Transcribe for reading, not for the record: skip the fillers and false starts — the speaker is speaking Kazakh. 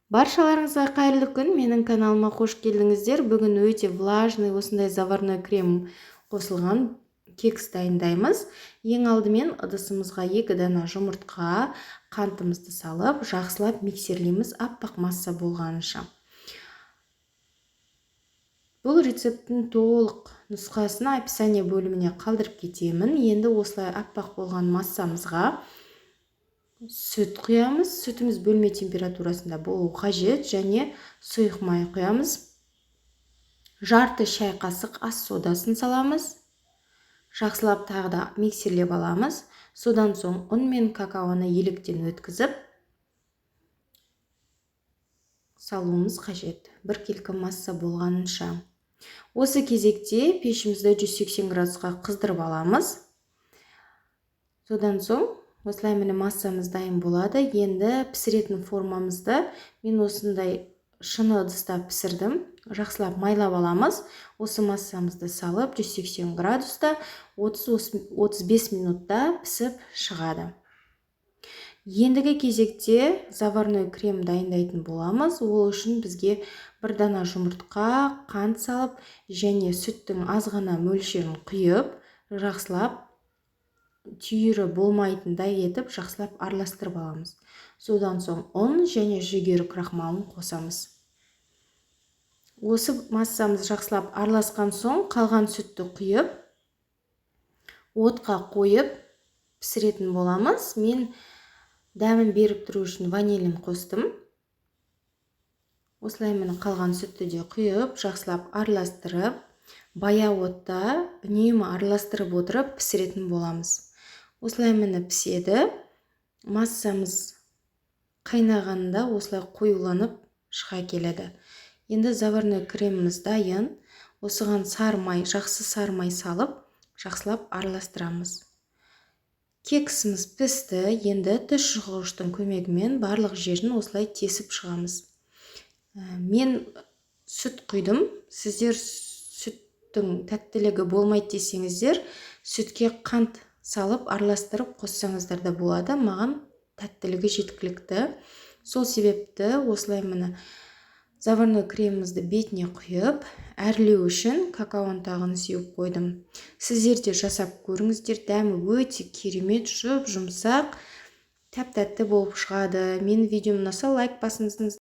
Баршаларыңызға қайырлы күн! Менің каналыма қош келдіңіздер! Бүгін өте влажный, осындай заварной крем қосылған кекс дайындаймыз. Ең алдымен ыдысымызға 2 дана жұмыртқа, қантымызды салып, жақсылап миксерлейміз аппақ масса болғанша. Бұл рецепттің толық нұсқасын описание бөліміне қалдырып кетемін. Енді осылай аппақ болған массамызға сүт құямыз. Сүтіміз бөлме температурасында болуы қажет. Және сұйық май құямыз. Жарты шай қасық ас содасын саламыз. Жақсылап тағы да миксерлеп аламыз. Содан соң ұн мен какаоны електен өткізіп салуымыз қажет, біркелкі масса болғанынша. Осы кезекте пешімізді 180 градусқа қыздырып аламыз. Содан соң осылай, міне, массамыз дайын болады. Енді пісіретін формамызды, мен осындай шыны ыдыста пісірдім, жақсылап майлап аламыз. Осы массамызды салып, 180 градуста 30-35 минутта пісіп шығады. Ендігі кезекте заварной крем дайындайтын боламыз. Ол үшін бізге 1 дана жұмыртқа, қант салып және сүттің аз ғана мөлшерін құйып, жақсылап, түйірі болмайтындай етіп, жақсылап араластырып аламыз. Содан соң ұн және жүгері крахмалын қосамыз. Осы массамыз жақсылап араласқан соң, қалған сүтті құйып, отқа қойып пісіретін боламыз. Мен дәмін беріп тұру үшін ванилин қостым. Осылай, міне, қалған сүтті де құйып, жақсылап араластырып, баяу отта үнемі араластырып отырып пісіретін боламыз. Осылай, міне, піседі. Массамыз қайнағанда осылай қоюланып шыға келеді. Енді заварной креміміз дайын. Осыған сары май, жақсы сары май салып, жақсылап араластырамыз. Кексіміз пісті. Енді тіс жұқғыштың көмегімен барлық жерін осылай тесіп шығамыз. Мен сүт құйдым. Сіздер сүттің тәттілігі болмайды десеңіздер, сүтке қант салып, араластырып қоссаңыздар да болады. Маған тәттілігі жеткілікті. Сол себепті осылай, міне, заварной кремімізді бетіне құйып, әрлеу үшін какао ұнтағын сеуіп қойдым. Сіздер де жасап көріңіздер. Дәмі өте керемет, жұп жұмсақ, тәп тәтті болып шығады. Менің видеом ұнаса, лайк басыңыз.